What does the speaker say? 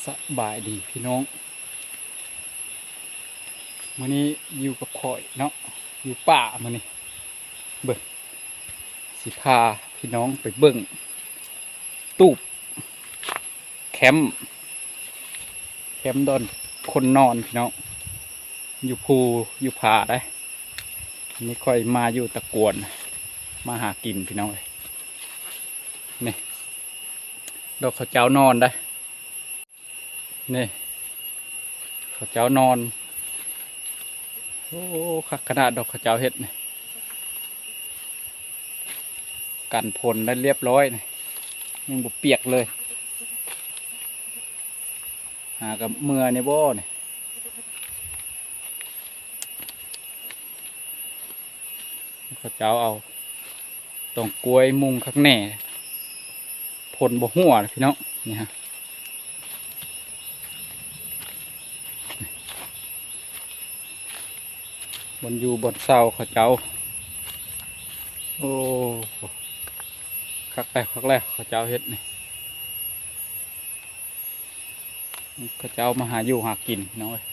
ສະບາຍດີພີ່ນ້ອງ ມື້ນີ້ຢູ່ກັບຂ້ອຍເນາະ ຢູ່ປ່າມື້ນີ້ ເບິ່ງ ຊິພາພີ່ນ້ອງໄປເບິ່ງ ຕູບ ແຄ້ມ ແຄ້ມດອນຄົນນອນພີ່ນ້ອງ ຢູ່ພູຢູ່ຜາໄດ໋ ນີ້ຂ້ອຍມາຢູ່ຕະກວນ ມາຫາກິນພີ່ນ້ອງເອີຍ ນີ້ ດອກເຂົາເຈົ້ານອນໄດ໋ ນີ້ ເຂົາເຈົ້ານອນ ໂອ້ ຄັກຂະໜາດດອກເຂົາເຈົ້າເຮັດນີ້ ກັນຝົນໄດ້ລຽບລ້ອຍນີ້ ຍັງບໍ່ປຽກເລີຍ ຫາກະເມື່ອນີ້ບໍ່ນີ້ ເຂົາເຈົ້າເອົາຕອງກ້ວຍມຸງຄັກແນ່ ຝົນບໍ່ຮົ່ວພີ່ນ້ອງ ນີ້ຮະ ບ່ອນຢູ່ບ່ອນເຊົາເຂົາເຈົ້າ ໂອ້ ຄັກແລ້ວ ຄັກແລ້ວ ເຂົາເຈົ້າເຮັດນີ້ ເຂົາເຈົ້າມາຫາຢູ່ຫາກິນພີ່ນ້ອງເອີຍ